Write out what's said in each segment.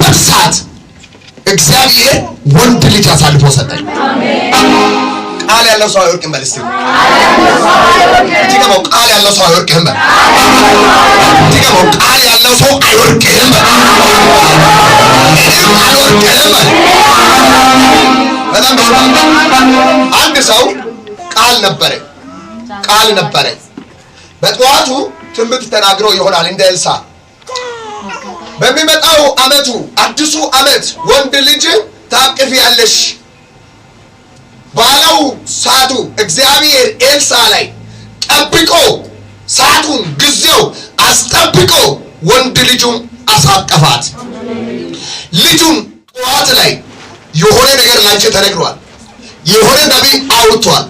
ባለበት ሰዓት እግዚአብሔር ወንድ ልጅ አሳልፎ ሰጠኝ። ቃል ያለው ሰው አይወድቅም በል እስቲ። ድገመው። ቃል ያለው ሰው አይወድቅም በል። ድገመው። ቃል ያለው ሰው አይወድቅም በል። እኔም አልወድቅም በል። በጣም ደስ። አንድ ሰው ቃል ነበረ፣ ቃል ነበረ። በጠዋቱ ትንቢት ተናግሮ ይሆናል እንደ ኤልሳ፣ በሚመጣው አመቱ አዲሱ አመት ወንድ ልጅ ታቅፊያለሽ ባለው ሰዓቱ እግዚአብሔር ኤልሳ ላይ ጠብቆ፣ ሰዓቱን ጊዜው አስጠብቆ ወንድ ልጁን አሳቀፋት። ልጁን ጠዋት ላይ የሆነ ነገር ላንቺ ተነግሯል። የሆነ ነቢይ አውርቷል።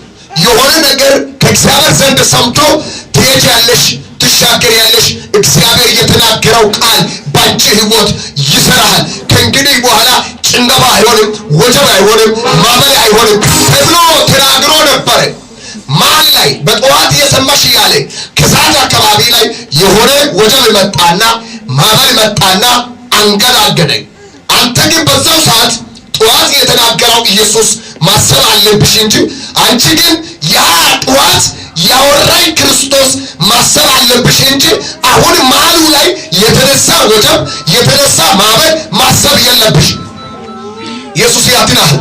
የሆነ ነገር ከእግዚአብሔር ዘንድ ሰምቶ ትሄጃለሽ፣ ትሻገሪያለሽ። እግዚአብሔር የተናገረው ቃል ባንቺ ሕይወት ይሰራል። ከእንግዲህ በኋላ ጭንገፋ አይሆንም፣ ወጀብ አይሆንም፣ ማዕበል አይሆንም ተብሎ ተናግሮ ነበረ። መሀል ላይ በጠዋት እየሰማሽ እያለ ከሰዓት አካባቢ ላይ የሆነ ወጀብ መጣና ማዕበል መጣና አንገዳገደኝ። አንተ ግን በዛው ሰዓት ጠዋት የተናገረው ኢየሱስ ማሰብ አለብሽ እንጂ፣ አንቺ ግን ያ ጠዋት ያወራኝ ክርስቶስ ማሰብ አለብሽ እንጂ አሁን መሀሉ ላይ የተነሳ ወጀብ፣ የተነሳ ማዕበል ማሰብ የለብሽ። ኢየሱስ ያድናል።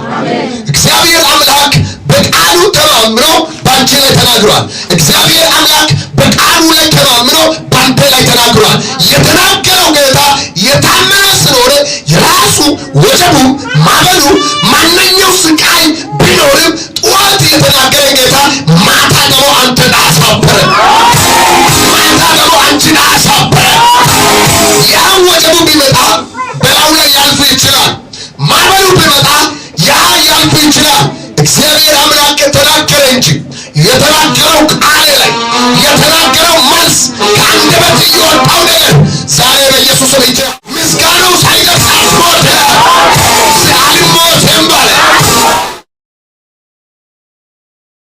እግዚአብሔር አምላክ በቃሉ ተማምኖ በአንቺ ላይ ተናግሯል። እግዚአብሔር አምላክ በቃሉ ላይ ተማምኖ በአንተ ላይ ተናግሯል። የተናገረው ጌታ የታመነ ስለሆነ የራሱ ወጀቡ፣ ማዕበሉ፣ ማንኛው ስቃይ ቢኖርም ጠዋት የተናገረ ጌታ ማታ ደግሞ አንተን አሳበረ። ማታ ደግሞ አንቺን አሳበረ። ያ ወጀቡ ቢመጣ በላዩ ላይ ያልፍ ይችላል። ማዕበሉ ቢመጣ ያ ያልፍ ይችላል። እግዚአብሔር አምላክ ተናገረ እንጂ የተናገረው ቃል ላይ የተናገረው